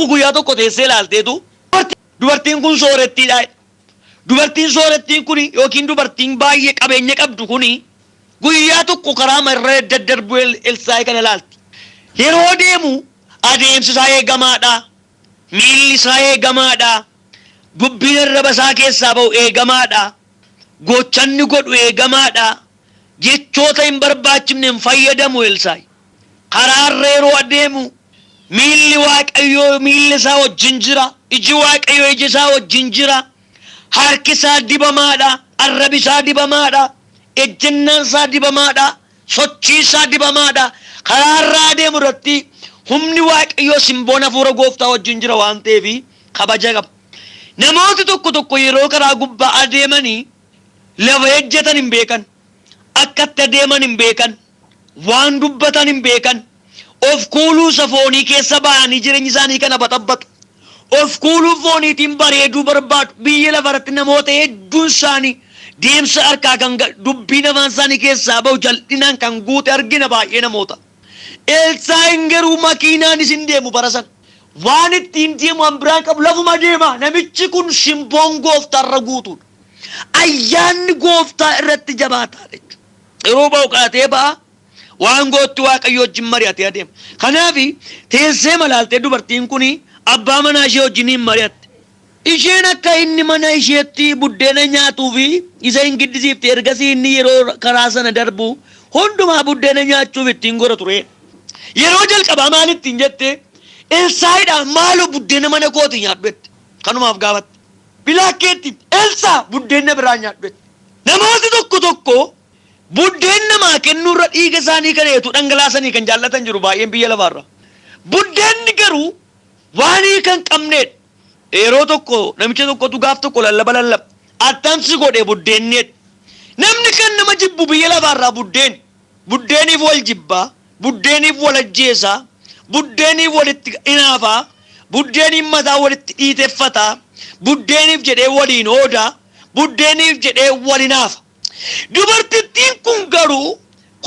tokko guyyaa tokko teessee ilaalteetu dubartiin kun soorettiidha. Dubartiin soorettiin kun yookiin dubartiin baay'ee qabeenya qabdu kun guyyaa tokko karaa irra daddarbu Elsaa'i kana ilaalti. Yeroo deemu adeemsi isaa eegamaadha. Miilli isaa eegamaadha. Dubbiin arraba isaa keessaa ba'u eegamaadha. Gochanni godhu eegamaadha. Jechoota hin barbaachifne hin fayyadamu Elsaa'i. Karaarra yeroo adeemu miilli Waaqayyoo miilli isaa wajjin jira. Iji Waaqayyoo iji isaa wajjin jira. Harki isaa dibamaadha. Arrabi isaa dibamaadha. Ejjennaan isaa dibamaadha. Sochii isaa dibamaadha. Karaarra adeemu irratti humni Waaqayyoo simboon hafuura gooftaa wajjin jira waan ta'eef kabaja qaba. Namooti tokko tokko yeroo karaa gubbaa adeemanii lafa ejjetan hin beekan. Akka itti adeeman hin beekan. Waan dubbatan hin beekan. Of kuuluu isa foonii keessa ba'anii jireenya isaanii kana baxabbatu. Of kuuluu fooniitiin bareeduu barbaadu. Biyya lafarratti namoota hedduun isaanii deemsa harkaa kan dubbiin afaan isaanii keessaa ba'u jal'inaan kan guute argina baay'ee namoota. Elsaa'iin garuu makiinaan isin deemu bara sana. Waan ittiin deemu an biraan qabu lafuma deema. Namichi kun simboon gooftaarra guutuudha. Ayyaanni gooftaa irratti jabaataa jechuudha. Yeroo ba'u qaatee ba'a. Waan gootti Waaqayyo wajjin mari'atee adeema. Kanaaf teessee malaaltee dubartiin kun abbaa manaa ishee wajjin hin mari'atte. Isheen akka inni mana isheetti buddeena nyaatuu fi isa hin giddisiifte ergasii inni yeroo karaa sana darbu hundumaa buddeena nyaachuuf ittiin gora ture. Yeroo jalqabaa maal ittiin jette? Elsaa'iidhaan maaloo buddeena mana kooti nyaadhu jette. Kanumaaf gaafatte. Bilaakkeetti Elsaa buddeena biraa nyaadhu jette. Namooti tokko tokko buddeen namaa kennuurra dhiiga isaanii kana eetu dhangalaasanii kan jaallatan jiru baay'een biyya lafaarra. Buddeenni garuu waan hiika hin qabneedha. Yeroo tokko namicha tokkotu gaaf tokko lallaba lallaba. Attamsi godhe buddeenni. Namni kan nama jibbu biyya lafaarraa buddeen. Buddeeniif wal jibbaa, buddeeniif wal ajjeesaa, buddeeniif walitti hinaafaa, buddeeniif mataa walitti dhiiteffataa, buddeeniif jedhee waliin oodaa, buddeeniif jedhee wal hinaafa. Dubartittiin kun garuu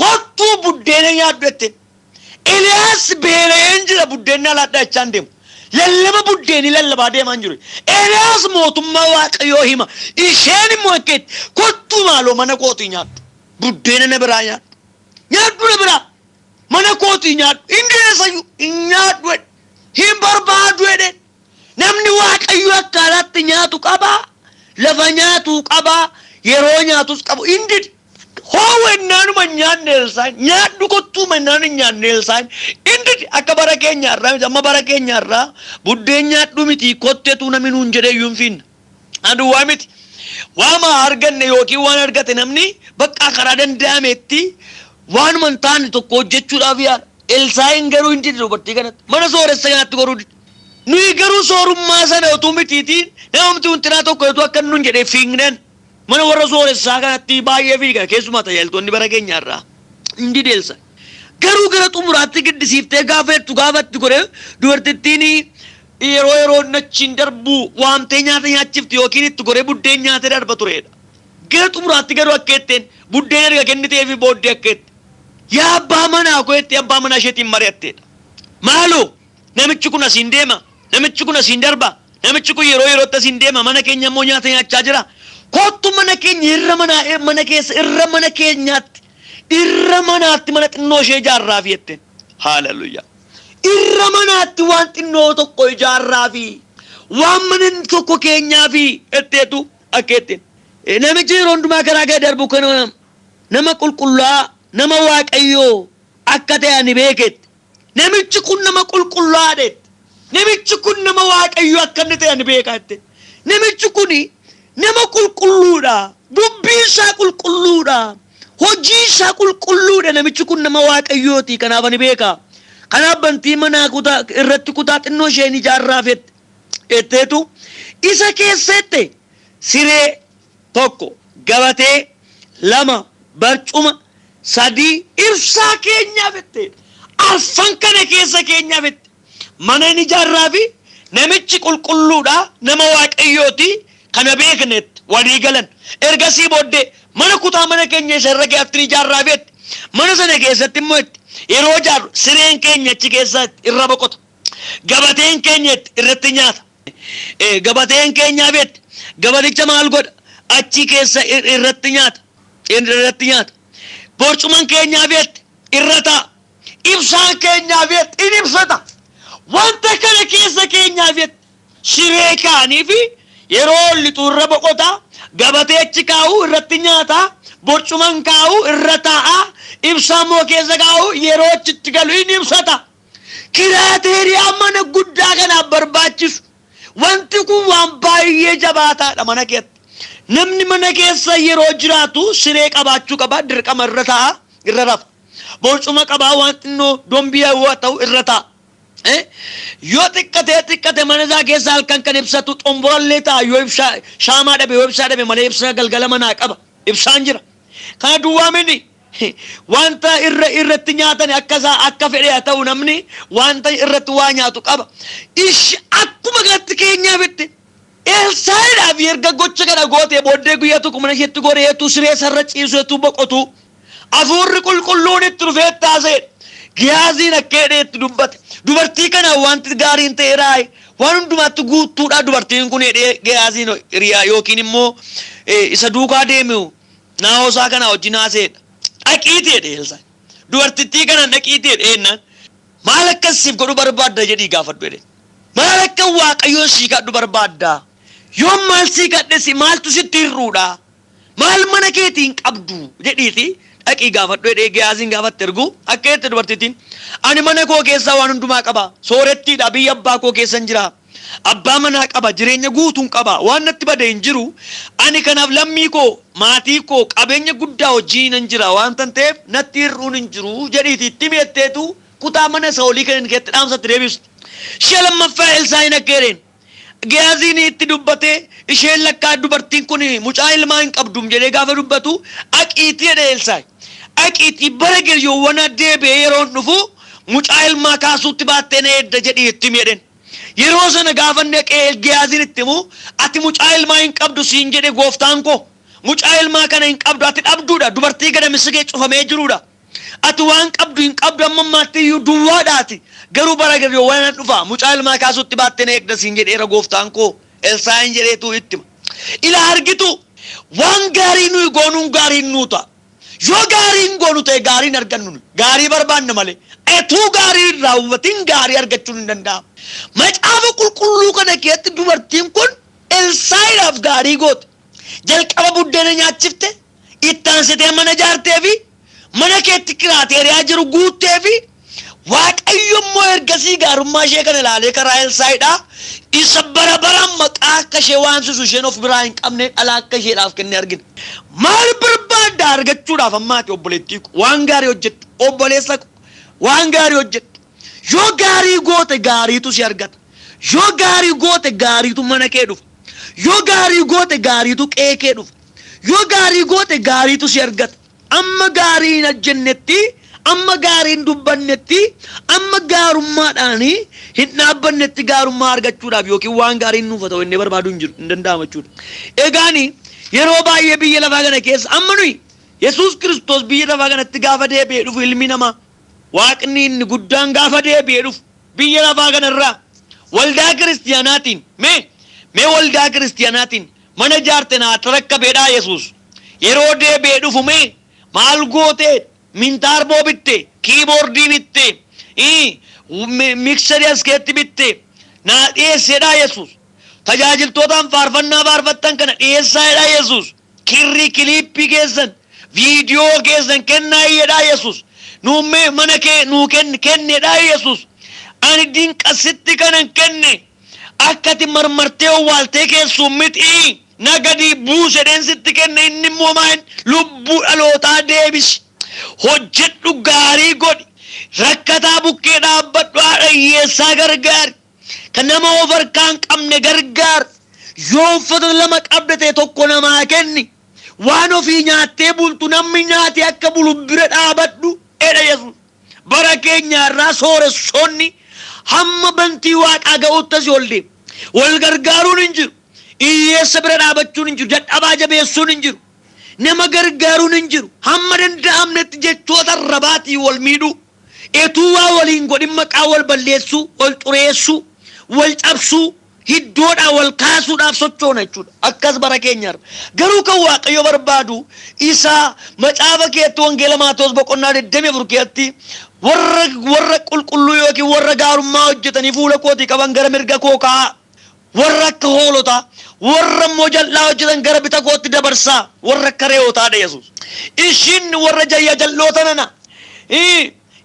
kottuu buddeena nyaadhu jette. Eliyaas beela'een jira buddeenni alaadhaa jechaa hin deemu. Lallaba buddeenii lallabaa deemaa hin jiru. Eliyaas mootummaa Waaqayyoo hima. Isheen immoo akka itti kottuu maaloo mana kootii nyaadhu. Buddeena na biraa nyaadhu. Nyaadhu na biraa. Mana kootii nyaadhu. Hin dhiyeessayyuu hin nyaadhu jedhe. Hin barbaadu jedhe. Namni Waaqayyo akka alaatti nyaatu qabaa. Lafa nyaatu qabaa. Yeroo nyaatus qabu. Hin didi. Hoo ennaanuma hin nyaanne Elsaan. Nyaadhu kottuu ennaan hin nyaanne Elsaan. Hin didi. Akka bara keenyaarraa miti. Amma bara keenyaarraa buddeen nyaadhu miti kotteetu namni nuun jedhee iyyuu hin fiinna. Aduwwaa miti. Waama arganne yookiin waan argate namni bakka karaa danda'ametti waanuma hin taane tokko hojjechuudhaaf yaala. Elsaa'iin garuu hin dide dubartii kanatti. Mana sooressa kanatti goruu dide. Nuyi garuu soorummaa sana utuu mitiitiin namumti huntinaa tokko utuu akka nun jedhee fiigneen mana warra sooressaa kanatti baay'ee fiiga keessumaa tajaajiltoonni bara keenyaarraa. Hin dide Elsaa'i. Garuu gara xumuraatti giddisiiftee gaafa jettu gaafatti godhee dubartittiin yeroo yeroo achiin darbu waamtee nyaata nyaachifti yookiin itti goree buddeen nyaatee darba turedha. Gara xumuraatti garuu akka jetteen buddeen erga kenniteefi booddee akka jette. Yaa abbaa manaa koo jettee abbaa manaa isheetiin mari'atteedha. Maaloo namichi kun asiin deema, namichi kun asiin darba, namichi kun yeroo yerootti asiin deema, mana keenya immoo nyaata nyaachaa jira. Kottu mana keenya irra manaa mana keessa irra mana keenyaatti irra manaatti mana xinnoo ishee ijaarraafi jetteen. Haaleluyyaa. Irra manaatti waan xinnoo tokko ijaarraafi waan mana tokko keenyaafi jetteetu akka jetteen. Namichi yeroo hundumaa karaa gadi darbu kana nama qulqullaa nama Waaqayyoo akka ta'e ani beeketti. Namichi kun nama qulqullaa'aadha jette. Namichi kun nama Waaqayyoo akka inni ta'e ani beekaa jette. Namichi kun nama qulqulluudha. Dubbiin isaa qulqulluudha. Hojii isaa qulqulluudha. Namichi kun nama Waaqayyooti. Kanaaf ani beekaa. Kanaaf bantii manaa kutaa irratti kutaa xinnoo isheen ijaarraaf jette. Jetteetu isa keessa jette siree tokko gabatee lama barcuma sadii ibsaa keenyaaf jette. Arfan kana keessa keenyaaf jette. Mana inni ijaarraa fi namichi qulqulluudha nama Waaqayyooti kana beeknetti walii galan. Ergasii booddee mana kutaa mana keenya isa irra keessatti ijaarraa fi jette. Mana sana keessatti immoo jette yeroo ijaarru sireen keenya achi keessa irra boqota. Gabateen keenya irratti nyaata. Gabateen keenyaa beekte gabaticha maal godha? Achi keessa irratti nyaata. Irratti nyaata. Borcuman keenyaa beekte irra taa'a. Ibsaan keenyaa beekte in ibsata. Wanta kana keessa keenyaa beekte siree kaanii fi yeroo lixu irra boqota, gabatee achi kaa'u irratti nyaata, borcuman kaa'u irra taa'a, ibsaa immoo keessa kaa'u yeroo achitti galu in ibsata. Criteria mana guddaa kanaaf barbaachisu. Wanti kun waan baay'ee jabaataadha mana keetti. Namni mana keessa yeroo jiraatu siree qabaachuu qaba, dirqama irra taa'a, irra rafa. Borcuma qabaa waan xinnoo dombii yoo ta'u irra taa'a. Yoo xiqqatee xiqqate mana isaa keessa halkan kan ibsatu xomborallee ta'a yoo ibsaa shaamaa dhabe yoo ibsaa dhabe malee ibsaa galgala manaa qaba. Ibsaan jira. Kana duwwaa mini wanta irra irratti nyaatan akka isaa akka fedhe haa ta'u namni wanta irratti waa nyaatu qaba. Ish akkuma kanatti keenyaaf itti Elsaa'iidhaaf erga gocha kana gootee booddee guyyaa tokko mana isheetti goreetu siree sarara ciiseetu boqotu hafuurri qulqulluun itti dhufee taasee Giyaaziin akka jedhee itti dubbate. Dubartii kana wanti gaariin ta'e raayi waan hundumaatti guutuudha dubartiin kun jedhee Giyaaziin hiriyaa yookiin immoo isa duukaa deemu naa'osaa kana wajjin haasa'edha. Dhaqiitii jedhee Elsaa'i. Dubartittii kana dhaqiitii jedhee jennaan maal akkas siif godhu barbaadda jedhii gaafadhu jedhee. Maal akka Waaqayyoon sii kadhu barbaadda? Yoom maal sii kadhe si maaltu sitti hir'uudha? Maal mana keetiin qabdu jedhiiti dhaqii gaafadhu jedhee Giyaaziin gaafatte ergu akka jette dubartittiin ani mana koo keessaa waan hundumaa qaba soorettiidha biyya abbaa koo keessan jira abbaa manaa qaba jireenya guutuun qaba waan natti bade hin jiru ani kanaaf lammii koo maatii koo qabeenya guddaa hojii nan jira waan tan ta'eef natti hir'uun hin jiru jedhiiti itti mi'atteetu kutaa mana isa olii kan keetti dhaamsatti deebistu. Ishee lammaffaa Elsaa'iin akka jedheen Giyaaziin itti dubbatee isheen lakkaa dubartiin kun mucaa ilmaa hin qabdum jedhee gaafa dubbatu dhaqiitii jedhe Elsaa'i. Dhaqiitii bara geryoowwan deebi'ee yeroon dhufu mucaa ilmaa kaasuutti baattee na eedda jedhii itti himi jedheen. Yeroo sana gaafa dhaqee Giyaaziin itti himu ati mucaa ilmaa hin qabdu siin jedhe gooftaan koo. Mucaa ilmaa kana hin qabdu ati dhabduudha dubartii gadamisi kee cufamee jiruudha. Ati waan qabdu hin qabdu amma ammaatti iyyuu duwwaadhaati. Garuu bara geryoowwan nan dhufa mucaa ilmaa kaasuutti baattee na eegda siin jedheera gooftaan koo Elsaa'iin jedheetu itti hima. Ila argitu waan gaarii nuyi goonuun gaariin nuu ta'a. Yoo gaariin goonu ta'e gaariin argannu nuyi. Gaarii barbaanna malee. Etuu gaarii hin raawwatin gaarii argachuun hin danda'amu. Macaafa qulqulluu kana keessatti dubartiin kun Elsaa'iidhaaf gaarii goote. Jalqaba buddeena nyaachifte, itti aansitee mana ijaartee fi mana keetti criteria jiru guuttee fi Waaqayyo immoo ergasii gaarummaa ishee kana ilaalee karaa Elsaa'iidhaa isa bara baraan maqaa akka ishee waamsisu isheen of biraa hin qabne dhala akka isheedhaaf kenne argina. Maal barbaadda argachuudhaaf ammaati obboleettii ko waan gaarii hojjettu obboleessa ko waan gaarii hojjettu yoo gaarii goote gaariitu si argata yoo gaarii goote gaariitu mana kee dhufa yoo gaarii goote gaariitu qe'ee kee dhufa yoo gaarii goote gaariitu si argata. Amma gaarii hin hojjennetti amma gaarii hin dubbannetti amma gaarummaadhaan hin dhaabbannetti gaarummaa argachuudhaaf yookiin waan gaarii nuuf haa ta'u inni barbaadu hin jiru hin danda'amu jechuudha. Egaan yeroo baay'ee biyya lafaa kana keessa amma nuyi Yesuus Kiristoos biyya lafaa kanatti gaafa deebi'ee dhufu ilmi namaa Waaqni inni guddaan gaafa deebi'ee dhufu biyya lafaa kanarraa waldaa kiristiyaanaatiin mee mee waldaa kiristiyaanaatiin mana ijaarte naa tarakkabeedhaa Yesuus yeroo deebi'ee dhufu mee maal gootee mintaarboo bitte keyboardii bitte mixerii as keetti bitte naa dhiyeesseedhaa Yesuus tajaajiltootaan faarfannaa faarfattan kana dhiyeessaadhaa Yesuus kirrii clippii keessan viidiyoo keessan kennaa iyyedhaa Yesuus nuummee mana kee nuu kennedhaa Yesuus ani dinqasitti kanan kenne akka ati marmartee owwaaltee keessuun miti na gadi buusedheen sitti kenne inni immoo maal lubbuu dhalootaa deebisi hojjedhu gaarii godhi rakkataa bukkee dhaabbadhu haadha hiyyeessaa gargaari kan nama of harkaa hin qabne gargaar yoo uffata lama qabda ta'e tokko namaa kenni waan ofii nyaattee bultu namni nyaatee akka bulu bira dhaabadhu jedha Yesuus. Bara keenya irraa sooressoonni hamma bantii waaqaa ga'utti asii ol deemu. Wal gargaaruun hin jiru. Hiyyeessa bira dhaabachuun hin jiru. Dadhabaa jabeessuun hin jiru. Nama gargaaruun hin jiru. Hamma danda'amnetti jechoota arrabaatiin wal miidhuu. Etuu waa waliin godhin maqaa wal balleessuu, wal xureessuu, wal cabsuu, hiddoodhaa wal kaasuudhaaf sochoona jechuudha. Akkas bara keenyarra. Garuu kan Waaqayyo barbaadu isa macaafa keetti wangeela Maatewos boqonnaa 24 keessatti warra qulqulluu yookiin warra gaarummaa hojjetanii fuula kootii qaban gara mirga koo kaa'aa. Warra akka hoolotaa, warra immoo jal'aa hojjetan gara bita kootti dabarsaa, warra akka re'ootaa dha Yesuus. Ishiin warra jayya jal'oota nana.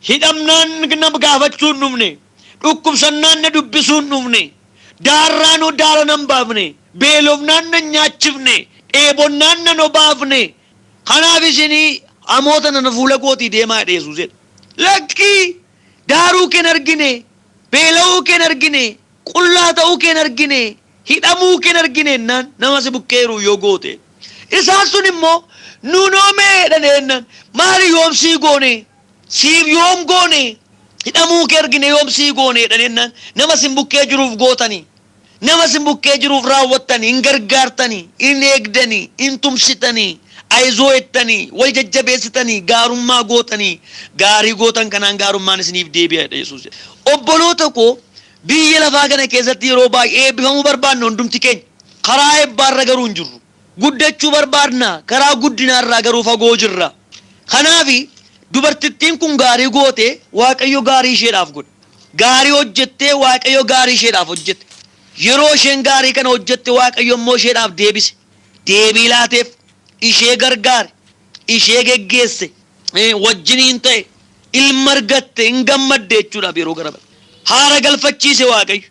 Hidhamnaan na gaafachuu hin dhufne, dhukkubsannaan na dubbisuu hin dhufne, daarraan daara nan baafne, beelofnaan nan nyaachifne, dheebonnaan nan obaafne. Kanaaf isinii hamoota nana fuula kootii deemaa jedhe Yesuus jedha. Lakkii daaruu kee hin argine, beela'uu kee hin argine, qullaa ta'uu kee hin argine, hidhamuu kee hin argine jennaan nama si bukkeeru yoo goote. Isaan sun immoo nunoo mee jedhan jennaan maali yoom sii goone, siif yoom goone, hidhamuu kee argine yoom sii goone jedhan jennaan nama sin bukkee jiruuf gootanii, nama sin bukkee jiruuf raawwattanii, hin gargaartanii, hin eegdanii, hin tumsitanii, ayizoo jettanii, wal jajjabeessitanii, gaarummaa gootanii, gaarii gootan kanaan gaarummaan isiniif deebi'a jedha Yesuus. Obboloota koo, biyya lafaa kana keessatti yeroo baay'ee eebbifamuu barbaanna hundumti keenya. Karaa eebbaarra garuu hin jirru. Guddachuu barbaadna, karaa guddinaarraa garuu fagoo jirra. Kanaaf dubartittiin kun gaarii goote Waaqayyo gaarii isheedhaaf godhe. Gaarii hojjettee Waaqayyo gaarii isheedhaaf hojjete. Yeroo isheen gaarii kana hojjette Waaqayyo immoo isheedhaaf deebise. Deebii laateef, ishee gargaare, ishee geggeesse, wajjiniin ta'e, ilma argatte, hin gammadde jechuudhaaf yeroo gara bara. Haara galfachiise Waaqayyo.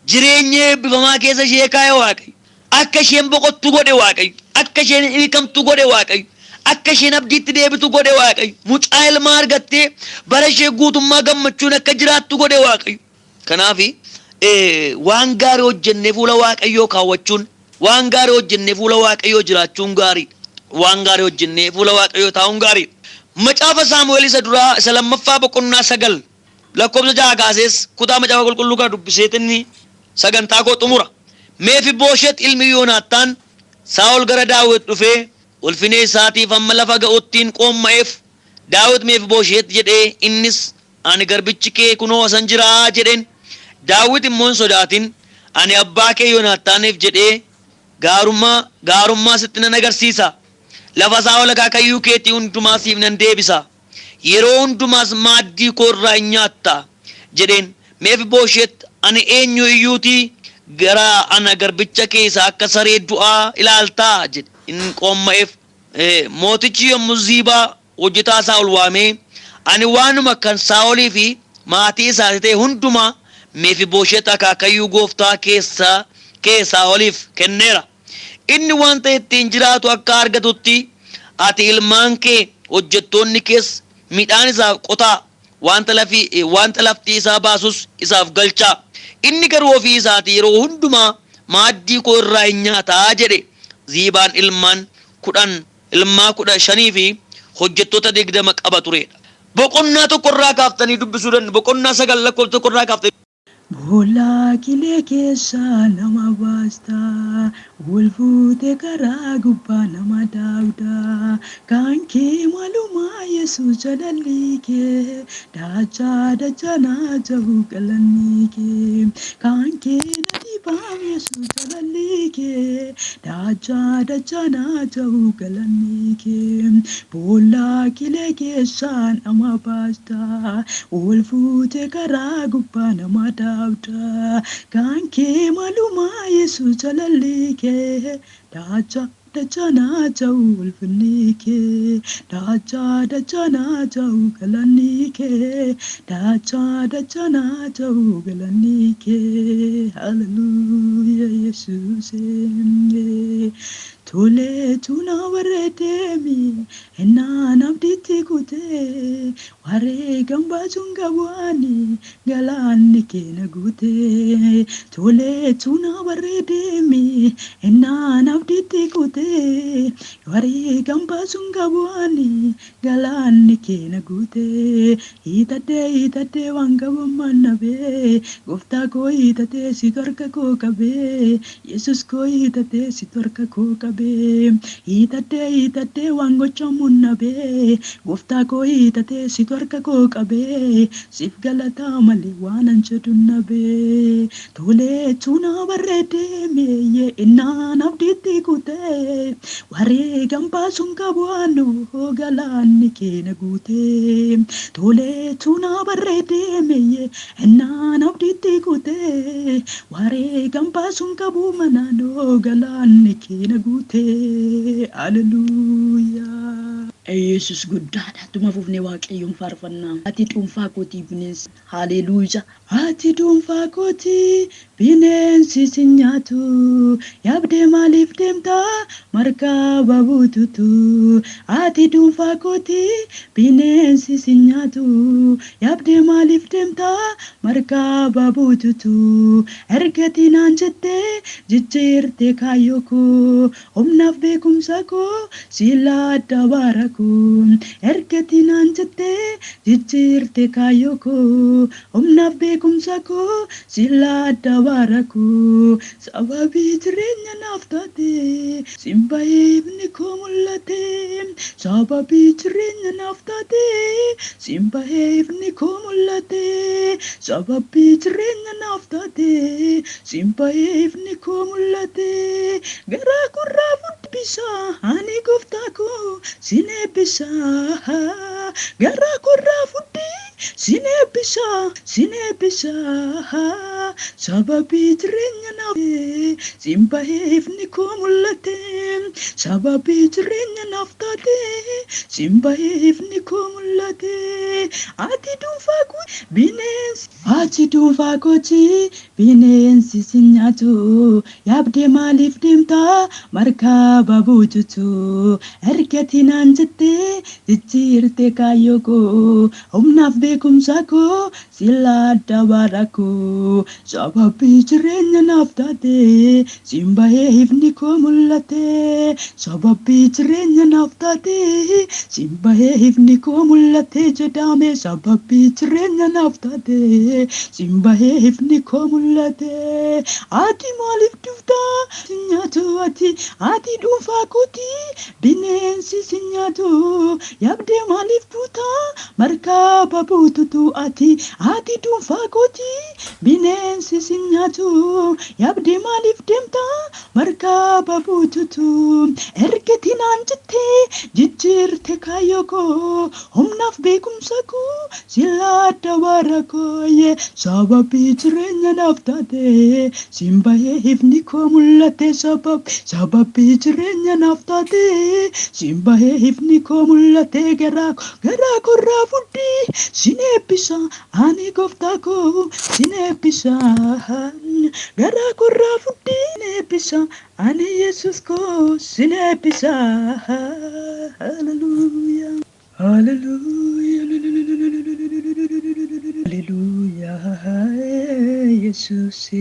Jireenya eebbifamaa keessa ishee kaa'e Waaqayyo. Akka isheen boqottu godhe Waaqayyo. Akka isheen hiikamtu godhe Waaqayyo. Akka isheen abdiitti deebitu godhe Waaqayyo. Mucaa ilmaa argattee bara ishee guutummaa gammachuun akka jiraattu godhe Waaqayyo. Kanaaf waan gaarii hojjennee fuula Waaqayyoo kaawwachuun, waan gaarii hojjennee fuula Waaqayyoo jiraachuun gaarii. Waan gaarii hojjennee fuula Waaqayyoo taa'uun gaarii. Macaafa Saamu'eel isa duraa isa lammaffaa boqonnaa 9 lakkoofsa 6 kaasees kutaa macaafa qulqulluu kana dubbiseetinni sagantaa koo xumura. Meefibooshet ilmi Yoonaattaan Saa'ol gara Daawit dhufee ulfina isaatiif hamma lafa ga'uttiin qoomma'eef. Daawit Meefibooshet jedhee, innis ani garbichi kee kunoo asan jiraa jedheen. Daawit immoo hin sodaatin, ani abbaa kee Yoonaattaaniif jedhee gaarummaa sitti nan agarsiisa. Lafa Saa'ol akaakayyuu keetii hundumaa siif nan deebisa. Yeroo hundumaas maaddii koo irraa hin nyaatta jedheen. Meefibooshet ani eenyu iyyuutii gara ana garbicha kee isa akka saree du'aa ilaaltaa jedhe in qoomma'eef. Mootichi yommuu Ziibaa hojjetaa isaa ol waamee, ani waanuma kan Saa'olii fi maatii isaatii ta'e hundumaa Meefibooshet akaakayyuu gooftaa kee Saa'oliif kenneera. Inni wanta ittiin jiraatu akka argatutti ati ilmaan kee hojjettoonni kees midhaan isaaf qotaa, wanta lafti isaa baasus isaaf galchaa. Inni garuu ofii isaatii yeroo hundumaa maaddii koo irraa hin nyaataa jedhe. Ziibaan ilmaan 10, ilmaa 15 fi hojjettoota 20 qaba turedha. Boqonnaa tokko irraa kaaftanii dubbisuu danda'u. Boqonnaa 9 lakkoofsa tokko irraa kaaftanii. Boollaa qilee keessaa nama baastaa, wal fuutee karaa gubbaa nama daawdaa. Kan kee maalumaa Yesuus jaalalli kee, dachaa dachaa naa ta'u galanni kee. Kan kee na dhibaam Yesuus jaalalli kee, dachaa dachaa naa ta'u galanni kee. Boollaa qilee keessaa nama baastaa, wal fuutee karaa gubbaa nama daawdaa. Kan kee maalumaa Yesuus jaalalli kee, dachaa dachaa naa ta'u ulfinni kee. Dachaa dachaa naa ta'u galanni kee. Dachaa dachaa naa ta'u galanni kee. Hallelujah Yesuus. Tolee tuna bareedeemi ennaan abdiitti kutee wareegam baasuun qabu ani galaanni kee na guutee. Tolee tuna bareedeemi ennaan abdiitti kutee wareegam baasuun qabu ani galaanni kee na guutee. Hiitadhee hiitadhee waan qabu mannabee gooftaa koo hiitatee situ harka koo qabee Yesuus koo hiitatee situ harka koo qabee. Hiitadhee hiitadhee waan gochamu nabee Gooftaa koo hiitatee situ harka koo qabee siif galataa malee waanan jedhu nabee. Toleetu na barreedee meeyyee innaan abdiitti kutee wareegam baasuun qabu aanoo galaanni kee na guutee. Toleetu na barreedee meeyyee innaan abdiitti kutee wareegam baasuun qabu manaanoo galaanni kee na guutee. Haleluuyaa. Yesus guddaadha. Tuma fufnee Waaqayyoon faarfannaa. Ati dhuunfaa kootii bineensi. Haleluuyaa. Ati dhuunfaa kootii bineensi si nyaatu. Yaabdee maaliif deemtaa markaba buututu. Ati dhuunfaa kootii bineensi si nyaatu. Yaabdee maaliif deemtaa markaba buututu. Ergati naan jettee jijjiirte kaayyoo koo humnaaf beekumsa koo sila adda baara koo. Ergati naan jettee jijjiirte kaayyoo koo humnaaf beekumsa koo sila adda baara koo. Sababii jireenya naaf taate simba ifni koo mul'ate. Sababii jireenya naaf taate simba ifni koo mul'ate. Sababii jireenya naaf taate simba ifni koo mul'ate. Garaa gurraa fuddisa ani gooftaa koo sin eebbisa. Garaa gurraa fuddi sin eebbisa sin eebbisa. Sababii jireenya naaf simba ifni koo mul'ate. Sababii jireenya naaf taate simba ifni koo mul'ate. Ati dhuunfaa koo bineensi ati dhuunfaa kootii bineensi si nyaatu. Yaabdee maaliif deemtaa markaba buututu. Ergati naan jettee jijjiirte kaayyoo koo humnaaf beekumsa koo sila adda baara koo. Sababii jireenya naaf taate simba ifni koo mul'ate. Sababii jireenya naaf taate simba ifni koo mul'ate jedhame. Sababii jireenya naaf taate simba ifni koo mul'ate. Ati maaliif dhuftaa si nyaatu ati ati dhuunfaa kootii bineensi si nyaatu. Yaabdee maaliif buutaa markaba buututu ati ati dhuunfaa kootii bineensi si nyaatu. Yaabdee maaliif deemtaa markaba buututu. Ergati naan jettee jijjiirte kaayyoo koo humnaaf beekumsa koo sila adda baara koo. Sababii jireenya naaf taate simba ifni koo mul'ate. Sababii jireenya naaf taate simba ifni koo mul'ate. Garaa garaa korraa fudhi sin eebbisa ani gooftaa koo sin eebbisa. Garaa korraa fudhi sin eebbisa ani Yesus koo sin eebbisa. Haleluuyaa. Haleluuyaa. Haleluuyaa.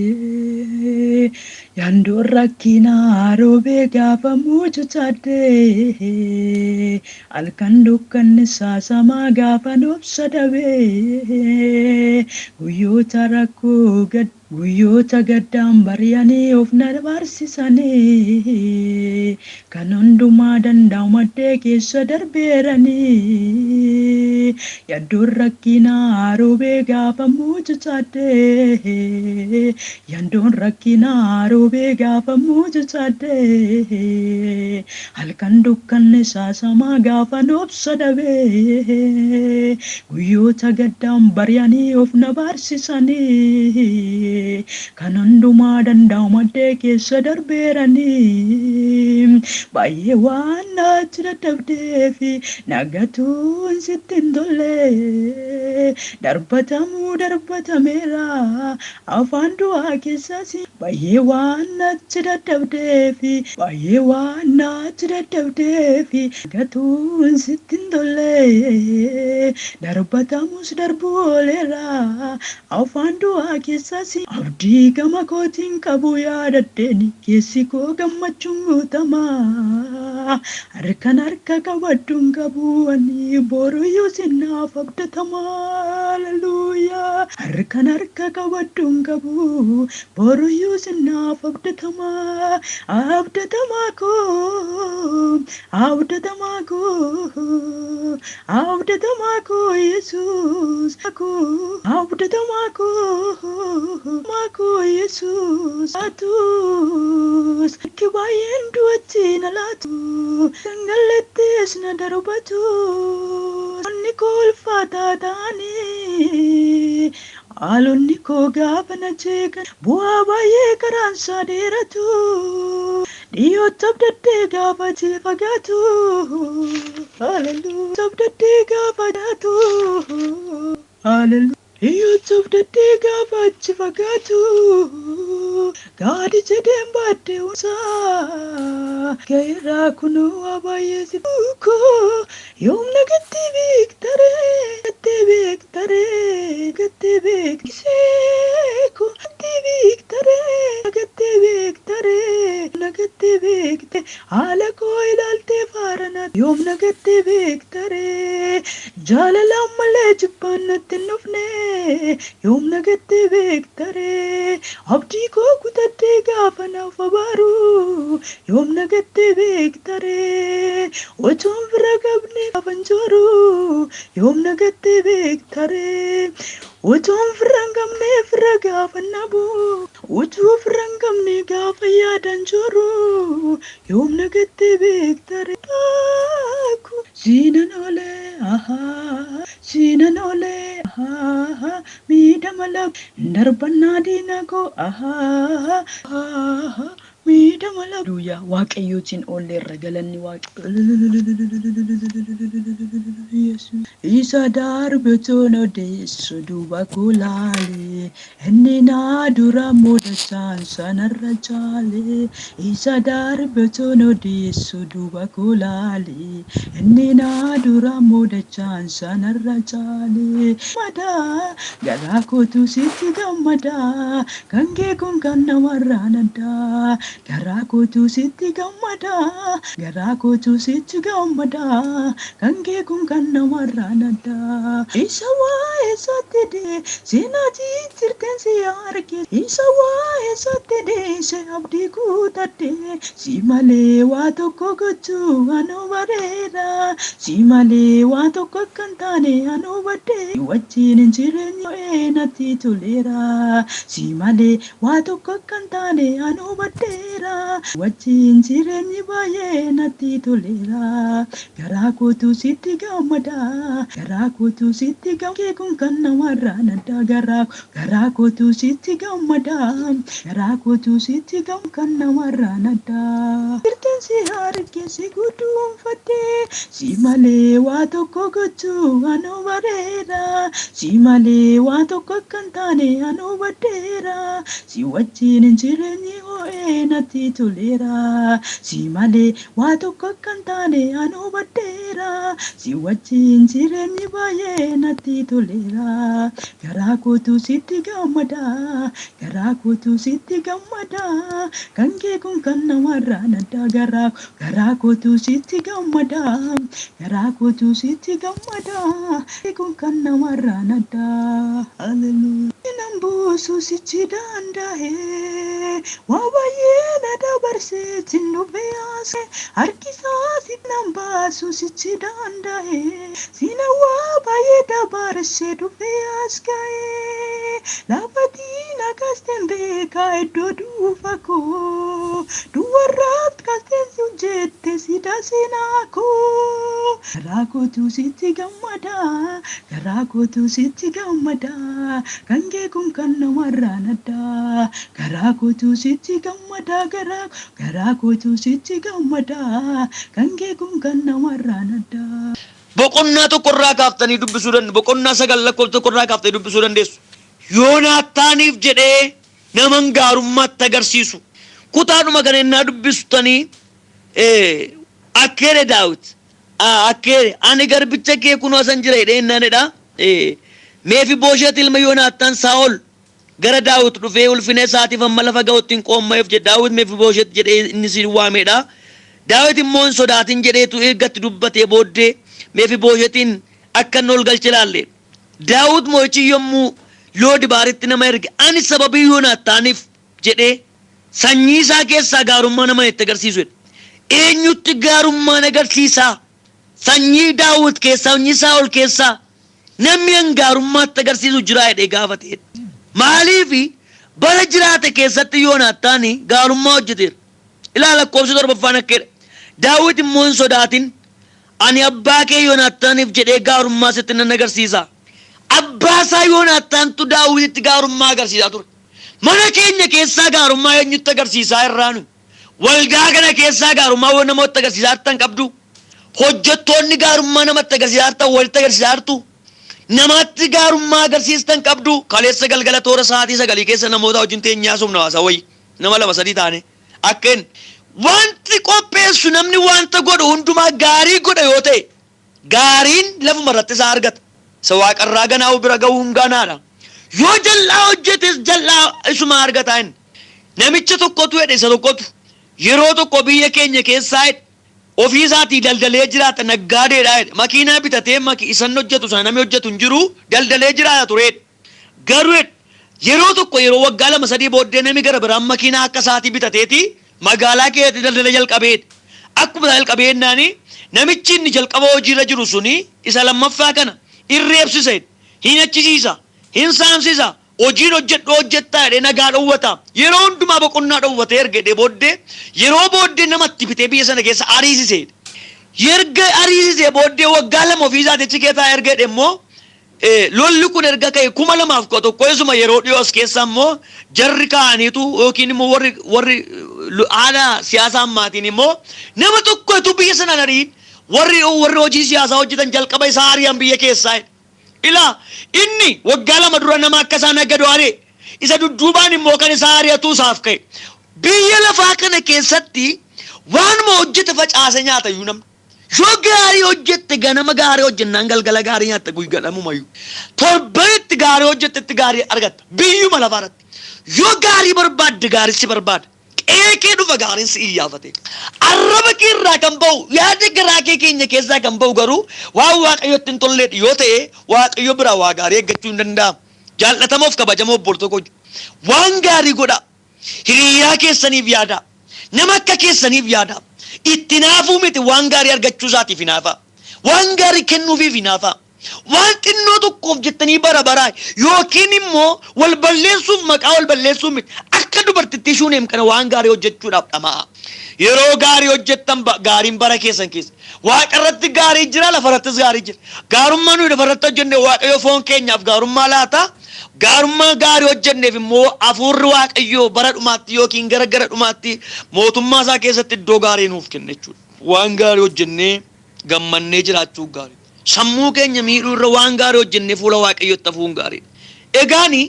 Yesuusee. Yaandoon rakkinaa roobee gaafa mucucaadhee halkan dukkanni saasamaa gaafa obsa dhabee guyyoota rakkoo gad guyyoota gaddaan bari'anii of na baarsisanii kan hundumaa danda'u maddee keessa darbeeranii yaaddoon rakkinaa roobee gaafa mucucaadhee yaaddoon rakkinaa roobee gaafa mucucaadhee halkan dukkanni saasamaa gaafa obsa dhabee guyyoota gaddaan bari'anii of na baarsisanii kan hundumaa danda'u maddee keessa darbeeranii baay'ee waan natti dadhabdeefi nagatuun sitti hin tolle darbatamuu darbatameera afaan du'aa keessas baay'ee waan natti dadhabdeefi baay'ee waan natti dadhabdeefi nagatuun sitti hin tolle darbatamus darbuu ooleera afaan du'aa keessas Abdii gama kootiin qabu yaadadheeni keessi koo gammachuun guutamaa. Harkan harka qabadhuun qabu ani boruyyuu sinnaaf abdatamaa. Haleluuyaa. Harkan harka qabadhuun qabu boruyyuu sinnaaf abdatamaa. Abdatamaa koo, abdatamaa koo, abdatamaa koo Yesuus koo, abdatamaa koo, koo Yesuus atus. Harki baay'een du'atti na laatu, gangalattees na darbatu. Onni koo ulfaataa ta'anii, haalonni koo gaafa na jeeqan, bu'aa baay'ee karaan isaa dheeratu. Dhiyootti abdaddee gaafa achi fagaatu. Haleluuyaa. Abdaddee gaafa jaatu. Haleluuyaa. Dhiyootti abdaddee gaafa achi fagaatu. Gaadi jedheen baadhee unsaa. Ga'eerraa kunoo waa baay'ee si buukoo. Yoom na gatti beektaree? Gatti beektaree? Gatti beeksee koo. Gatti beektaree? Gatti beektaree? Na gatti beekte. Haala koo ilaaltee faarana. Yoom na gatti beektaree? Jaalalaan malee jibbaan natti hin dhufne. Yoom na gatti beektaree? Abdii koo kutattee gaafa naaf abaaru. Yoom na gatti beektaree? Otoon fira qabne gaafan jooru. Yoom na gatti beektaree? Otoon fira hin qabne fira gaafa nabu. Utuu fira hin qabne gaafa yaadan jooru. Yoom na gatti beektaree? Siinan oolee, ahaa, siinan oolee, ahaa, miidhama lab darbannaa diina koo, ahaa, ahaa, miidhama lab. Haleluuyaa. Waaqayyootiin oolleerra, galanni Waaqayyo. Isa darbe toon odeessu duuba koo laale, inni naa dura mudachaan sanarra caale. Isa darbe toon odeessu duuba koo laale, inni naa dura mudachaan sanarra caale. Madaa garaa kootu sitti gammadaa, kan kee kun kan namarraan addaa. Garaa kootu sitti gammadaa, garaa kootu sitti gammadaa, kan kee kun kan namarraan addaa. Isa waa'ee isaatti dee seenaa jijjiirteen si arge, isa waa'ee isaatti deesse abdii kutadhe. Si malee waa tokko gochuu anuu bareera, si malee waa tokko akka hin taane anuu badde. Wajjin hin jireenyi natti toleera, si malee waa tokko akka hin taane anuu baddeera. Wajjin jireenyi baay'ee natti toleera. Garaa kootu sitti gammada, garaa kootu sitti gammada, kun kan namarraan adda. Garaa kootu sitti gammada, garaa kootu sitti gammada, kan namarraan adda. Jirteen si arge si guduunfadhe, si malee waa tokko gochuu anuu bareera, si malee waa tokko akka hin taane anuu baddeera. Si wajjin hin jireenyi ho'ee natti toleera, si malee waa tokko akka hin taane anuu baddeera. Si wajjin jireenyi baay'ee natti toleera. Garaa kootu sitti gammada, garaa kootu sitti gammada, kan kee kun kan namarraan adda. Garaa kootu sitti gammada, garaa kootu sitti gammada, kun kan namarraan adda. Haleluuyaa. Nan buusu sichi danda'e, waa baay'ee na dabarsee sin dhufee haase, harkisaa si nan baasu sichi danda'e, sina waa baay'ee dabarsee dhufee as ga'e. Lafatii na kaasteen beekaa iddoo duufa koo, duwwarraat kaasteen si hojjette sida seenaa koo. Garaa kootu sitti gammada, garaa kootu sitti gammada, kan kee kun kan namarraan adda. Garaa kootu sitti gammada, garaa kootu sitti gammada, kan kee kun kan namarraan adda. Boqonnaa tokkorraa kaaftanii dubbisuu dandeessu. Boqonnaa 9 lakkoofsa tokkorraa kaaftanii dubbisuu dandeessu. Yoonaataaniif jedhee naman gaarummaatti agarsiisu. Kutaadhuma kana innaa dubbistanii akka jedhe Daawit. Akka jedhe, ani garbicha kee kunoo asan jira jedhee innaan jedha. Meefibooshet ilma Yoonaataan Saa'ol Gara Daawit dhufee ulfina isaatiif amma lafa ga'utti hin qoommayeef jedhe. Daawit Mefibooshet jedhee inni si waamedha. Daawit immoo hin sodaatin jedheetu ergatti dubbatee booddee Mefibooshetiin akka inni ol galche ilaalle. Daawit moo'ichi yommuu Loodibaaritti nama erge, ani sababii Yoonaataaniif jedhee sanyii isaa keessaa gaarummaa nama itti agarsiisu jedhe. Eenyutti gaarummaan agarsiisaa? Sanyii Daawit keessaa, sanyii Saa'ol keessaa namni an gaarummaatti agarsiisu jira jedhee gaafate. Maaliifi bara jiraate keessatti Yoonaataani gaarummaa hojjeteera. Ilaala lakkoofsa torbaffaan akka jedha. Daawit immoo hin sodaatin, ani abbaa kee Yoonaataaniif jedhee gaarummaa sitti nan agarsiisa. Abbaa isaa Yoonaataantu Daawititti gaarummaa agarsiisaa ture. Mana keenya keessaa gaarummaa eenyutti agarsiisaa irraa nu? Waldaa kana keessaa gaarummaa namoota agarsiisaa jirtan qabdu. Hojjettoonni gaarummaa namatti agarsiisaa jirtan walitti agarsiisaa jirtu. Namatti gaarummaa agarsiistan qabdu. Kaleessa galgala toora sa'aatii 9 keessa namoota wajjin teenyaa sumna haasaa wayii. Nama 2 3 taane. Akka inni wanti qopheessu namni wanta godhu hundumaa gaarii godha yoo ta'e gaariin lafuma irratti isaa argata. Isa waaqarraa ganaa'u bira ga'uu hin ganaadha. Yoo jal'aa hojjetes jal'aa isuma argata inni. Namicha tokkotu jedhe, isa tokkotu yeroo tokko biyya keenya keessaa jedhe ofii isaatii daldalee jiraata, naggaadeedha jedhe. Makiinaa bitatee isan hojjetu sana namni hojjetu hin jiru, daldalee jiraata ture jedhe. Garuu jedhe yeroo tokko yeroo waggaa 2 3 booddee namni gara biraan makiinaa akka isaatii bitateeti magaalaa keessatti daldala jalqabee. Akkuma jalqabee jennaani namichi inni jalqaba hojiirra jiru suni isa lammaffaa kana irreebsisa, hin achisiisa, hin saamsisa, hojiin hojjedhu hojjettaa jedhee nagaa dhowwata. Yeroo hundumaa boqonnaa dhowwatee erga jedhee booddee yeroo booddee namatti bitee biyya sana keessa ariisise. Erga ariisisee booddee waggaa 2 ofii isaatii achi keessa erga jedhe immoo lolli kun erga ka'e 2011 isuma yeroo dhiyoo as keessa immoo jarri ka'aniitu yookiin immoo warri haala siyaasa ammaatiin immoo nama tokkotu biyya sana ari'in warri hojii siyaasaa hojjetan jalqaba isaa ari'an biyya keessaa. Ilaa inni waggaa 2 dura nama akka isaa nagadu ari'e, isa dudduubaan immoo kan isaa ari'atu isaaf ka'e. Biyya lafaa kana keessatti waanuma hojjete facaase nyaata iyyuu namni. Yoo gaarii hojjette ganama gaarii hojjennaan galgala gaarii nyaatta guyyaa Torbanitti gaarii hojjettetti gaarii argatta. Biyyuma lafaa irratti. Yoo gaarii barbaadde gaarii si barbaada. Qe'ee kee dhufa gaariin si iyyaafate. Arraba kee irraa kan ba'u, yaada garaa kee keenya keessaa kan ba'u garuu waan Waaqayyotti hin tolleedha yoo ta'e Waaqayyo biraa waa gaarii eeggachuu hin danda'amu. Jaallatamoof kabajamoo obboloo koo, waan gaarii godhaa. Hiriyaa keessaniif yaadaa. Nama akka keessaniif yaadaa. Itti naafuu miti, waan gaarii argachuu isaatiif hinaafa. Waan gaarii kennuufiif hinaafa. Waan xinnoo tokkoof jettanii bara baraa yookiin immoo wal balleessuuf maqaa wal balleessuuf miti. Akka dubartittii Shuuneem kana waan gaarii hojjechuudhaaf dhama'a. Yeroo gaarii hojjettan gaariin bara keessan keessa. Waaqa irratti gaarii jira, lafa irrattis gaarii jira. Gaarummaa nuyi lafa irratti hojjenne Waaqayyo foon keenyaaf gaarummaa laata. Gaarummaa gaarii hojjenneef immoo hafuurri Waaqayyoo bara dhumaatti yookiin gara gara dhumaatti mootummaa isaa keessatti iddoo gaarii nuuf kenna jechuudha. Waan gaarii hojjennee gammannee jiraachuu gaarii. Sammuu keenya miidhuu irra waan gaarii hojjennee fuula Waaqayyootti hafuun gaariidha. Egaani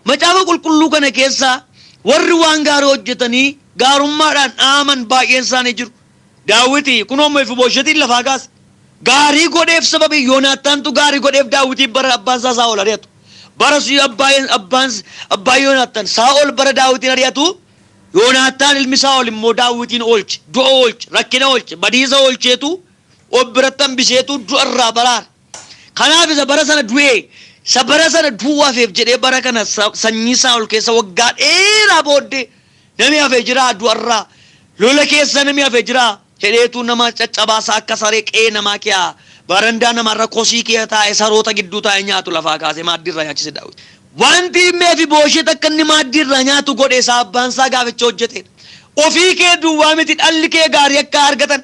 macaafa qulqulluu kana keessaa warri waan gaarii hojjetanii gaarummaadhaan dhaaman baay'een isaanii jiru. Daawiti kunoo Mefibooshetiin lafaa kaase. Gaarii godheef sababii Yoonaataantu gaarii godheef Daawitiif bara abbaan isaa Saa'ol ari'atu. Bara si abbaan Yoonaataan Saa'ol bara Daawitiin ari'atu, Yoonaataan ilmi Saa'ol immoo Daawitiin oolche, du'a oolche, rakkina oolche, badiisa oolcheetu of biratti hambiseetu du'a irraa baraare. Kanaaf isa bara sana du'ee, isa bara sana du'uu hafeef jedhee bara kana sanyii Saa'ol keessa waggaa dheeraa booddee namni hafee jira du'arraa, lola keessa namni hafee jira jedheetu nama caccabaasaa akka saree qe'ee namaa kiyaa barandaa namarra kosii kee taa'e saroota gidduu taa'e nyaatu lafaa kaasee maaddii irraa nyaachise Daawit. Wanti Mefibooshet akka inni maaddii irraa nyaatu godhe isaa abbaan isaa gaaficha hojjetedha. Ofii kee duwwaa miti, dhalli kee gaarii akka argatan,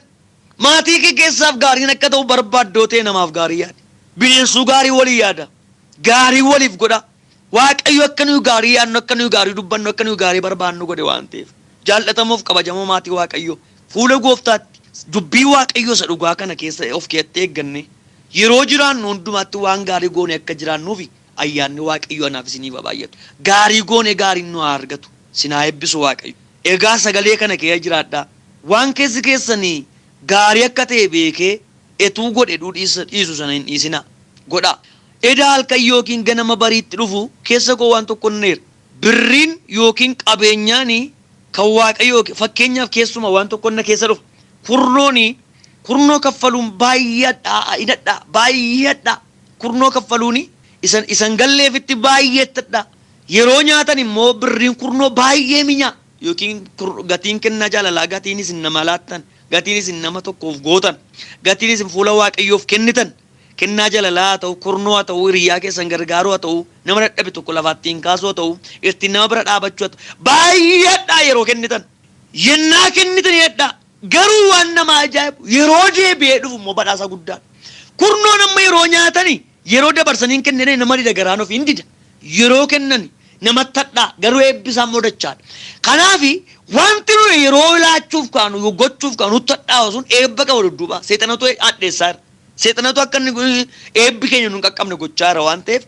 maatii kee keessaaf gaariin akka ta'u barbaaddoo ta'e namaaf gaarii yaada. Bineensuu gaarii walii yaada. Gaarii waliif godha. Waaqayyo akka nuyi gaarii yaadnu, akka nuyi gaarii dubbannu, akka nuyi gaarii barbaannu godhe waan ta'eef. Jaallatamoof kabajamoo maatii Waaqayyo fuula gooftaatti dubbii Waaqayyo isa dhugaa kana keessa of keessatti eegganne yeroo jiraannu hundumaatti waan gaarii goone akka jiraannuufi ayyaanni Waaqayyo anaaf isiniif haa baay'atu. Gaarii goone gaariin nu haa argatu. Isin haa eebbisu Waaqayyo. Egaa sagalee kana keessa jiraadhaa. Waan keessi keessanii gaarii akka ta'e beekee etuu godhe dhiisu sana hin dhiisinaa. Godhaa. Eda halkan yookiin ganama bariitti dhufu keessa koo waan tokko hin neera. Birriin yookiin qabeenyaan kan Waaqayyoo, fakkeenyaaf keessuma waan tokko na keessa dhufa. Kurnooni kurnoo kaffaluun baay'ee hadhaa'a, in hadhaa'a, baay'ee hadhaa'a. Kurnoo kaffaluuni isan isan galleefitti baay'ee hadhaa'a. Yeroo nyaatan immoo birriin kurnoo baay'ee minyaa yookiin gatiin kennaa jaalalaa, gatiin isin nama laattan, gatiin isin nama tokkoof gootan, gatiin isin fuula Waaqayyoof kennitan, kennaa jaalalaa haa ta'u, kurnoo haa ta'u, hiriyaa keessan gargaaruu haa ta'u, nama dadhabe tokko lafaa ittiin kaasuu haa ta'u, ittiin nama bira dhaabachuu haa ta'u, baay'ee hadhaa yeroo kennitan. Yennaa kennitan hadhaa. Garuu waan nama ajaa'ibu, yeroo deebi'ee dhufu immoo badhaasa guddaadha. Kurnoon amma yeroo nyaatani, yeroo dabarsanii hin kennine, nama dida, garaan ofii hin dida. Yeroo kennan namatti hadhaa, garuu eebbisaa immoo dachaadha. Kanaaf wanti nuyi yeroo laachuuf kaanu, gochuuf kaanu nutti hadhaa'u sun eebba qaba dudduuba. Seexanatu hadheessaa jira. Seexanatu akka inni eebbi keenya nu hin qaqqabne gochaa jira waan ta'eef,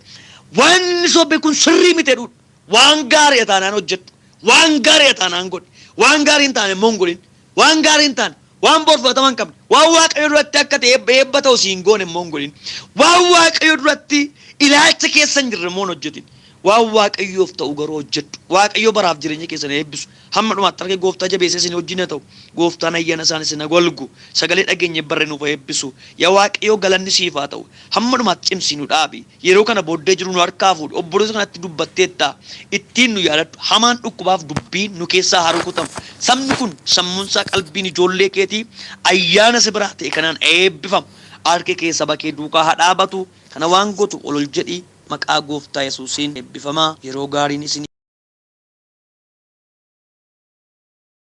wanni sobee kun sirrii miti jedhudha. Waan gaarii taanaan hojjedhu. Waan gaarii taanaan godhi. Waan gaarii hin taane immoo hin godhin. Waan gaarii hin taane, waan bor fudhatama hin qabne, waan Waaqayyo duratti akka ta'e eebba eebba ta'u si hin goone immoo hin godhin. Waan Waaqayyo duratti ilaalcha keessa hin jirre immoo hin hojjetin. Waan Waaqayyoof ta'u garuu hojjedhu. Waaqayyo baraaf jireenya keessan eebbisu. Hamma dhumaatti harka Gooftaa jabeessee isin wajjin haa ta'u. Gooftaan ayyaana isaan isin haa golgu. Sagalee dhageenye barre nuuf haa eebbisu. Yaa Waaqayyo, galanni siif haa ta'u. Hamma dhumaatti cimsii nu dhaabi. Yeroo kana booddee jiru nu harkaa fuudhi. Obboleessa kanatti dubbatteetta. Ittiin nu yaadadhu. Hamaan dhukkubaaf dubbiin nu keessaa haa rukutamu. Sabni kun sammuunsaa, qalbiin ijoollee keetii ayyaana si biraa ta'e kanaan eebbifamu. Harki kee saba kee duukaa haa dhaabatu. Kana waan gootu ol ol jedhi, maqaa Gooftaa Yesuusiin eebbifamaa. Yeroo gaariin isin.